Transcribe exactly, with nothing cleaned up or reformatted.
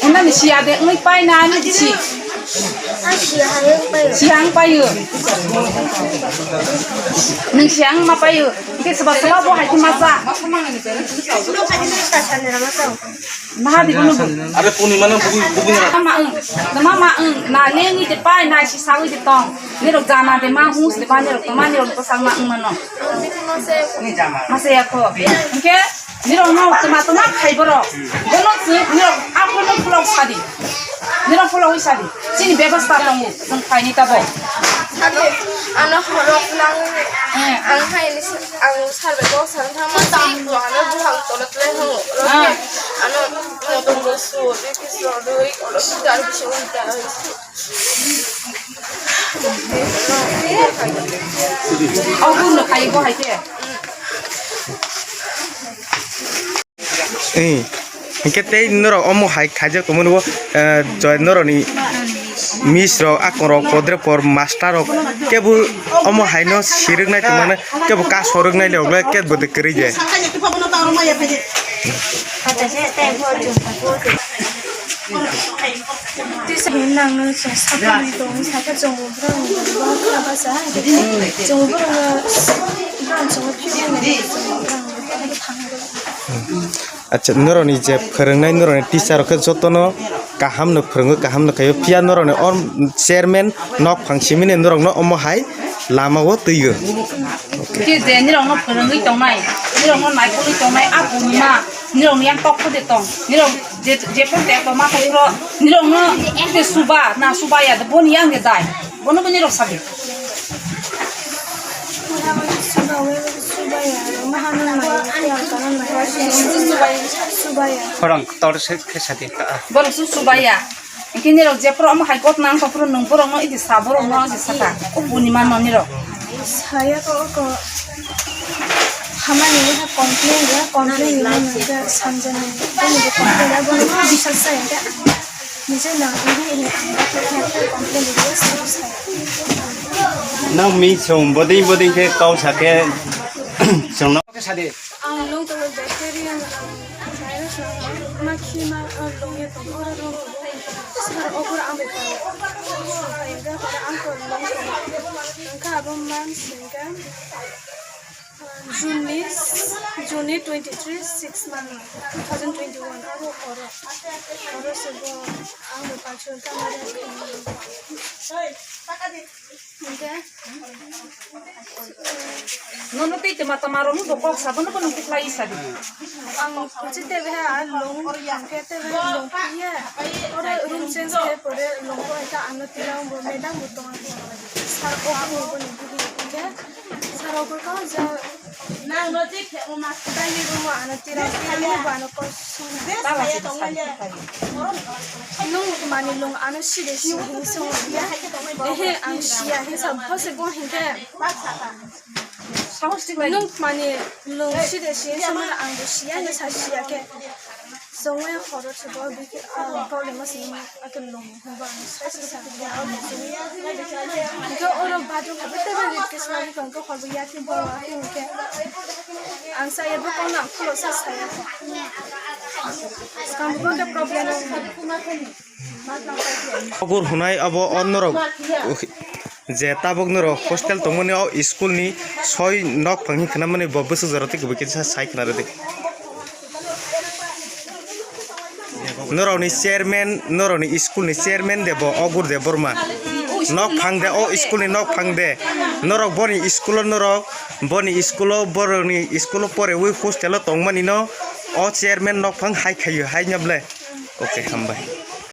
Unani siya de, ungwi pai na ani si. Ang siya hai pai. Siya ang payo. Nung siya ang ma payo. Ke seba seba bo hai ke masa. Maha di bono. Are puni mana bugi bugi na. Ma ang, ma ma ang, na lengi de pai na si sawi de tong. Nirok jana de ma hus de ba nirok toma nirok ko sang ma ang mano. Masa ya ko. Ke Nirok no toma toma khai borok. Bono se nirok aphuru no pholok sadi. Nirok pholok wi sadi. Chini bebasta tongo. Jong khaini tabo. Sadi, ano horo plang. Eh. Ang hai ni ang sar be bok sar thang ma si ko ano buhang tolo tle ho. Ah. Ano motom go su, de ki su, de ko lo su dar bi su dar. Au gun no khai bo hai ke. Eh, hinkhe tei norok omo hai khaijak tongmani bo, eh, joy norokni miss rok, akong rok, podre por master rok kebo omo hai no sirwknai tongmani kebo kaso rwknai le ogle kebo de kwrwi je. Tisa hinang no chwng sakani tong, sakhe chwng ubrang ubrang kha basa, chwng ubrang no, ubrang chwng phiyok nai chwng ubrang no thang. Acha, norokni je phwrwngnai, norokni teacher rok khe jotono kaham no phwrwngo, kaham no khaio, phiya norokni o chairman nok phang simini norokno omo hai lama o twigo. Khe je nirokno phwrwngwi tongnai, nirokno naikolwi tongnai, a bunima nirokni yang tok phode tong, nirok je, jephru te tongma tongphro, nirokno te suba, na suba ya, boni yang de dai, bono bo nirok sabi. Khorang tor se khe sadi ta. Borok su suba ya. Hingke nirok jephru omo hai gotna wngkha phuru nwng borokno idi sa borokno idi saka. O bunima no nirok. Saya ko oko hamani ya complain ya complain ni mano ya samjani. Boni bo complain ya boni bo bisas sa ya. Nije na ini ini complain ya saya. Nang mi song boding boding ke kau sake song no. Ang lung tolo bacteria virus no ma khi ma lung ye tong ora lung tong. Sar okur ang bai tong. Ang ko lung tong. Ang ka abo man sing ka. June ni, June ni twenty three six month two thousand twenty one abo oro. Oro se bo ang bai pachu ka ma. Hingke. Nono tei tama tama rok bo kok sabo no bono kuklai sadi. Ang kuchi tebe ha lung hingke tebe lung piye. Ore room change ke pore lung ko eka ano tilang bo medam bo tong. Sar ko bo bo ni bidi hingke. Sar ko ko ja. Nang no tik he mo mas. Tani room ano tilang tilang bo ano ko. Nung mani lung ano side si hin song ya. Ehe ang siya hin sa bose bo hingke. Nung mani lung side si hin song ang bo siya ni sa siya ke. Songwe horo se bo biki ah problem mas ni ake lung ba ang sa sa sa. Ke oro baju ka bete ba ke sma ko ko hor ya ke bo ke. Ang saya bo ko na ko sa saya. Skang bo ke problem. Ogur hunai abo onorok je tabuk norok hostel tongmani o school ni soi nok phang hin khwnamani bo bwswk jora tei kubui kisa sai khwna rwdi. Norokni chairman, norokni school ni chairman de bo Ogur Debbarma. Nok phang de, o school ni nok phang de. Norok boni school o norok, boni school o, borokni school o porewi hostel o tongmani no o chairman nok phang hai khaio, hai nyablai. Okay, hambai.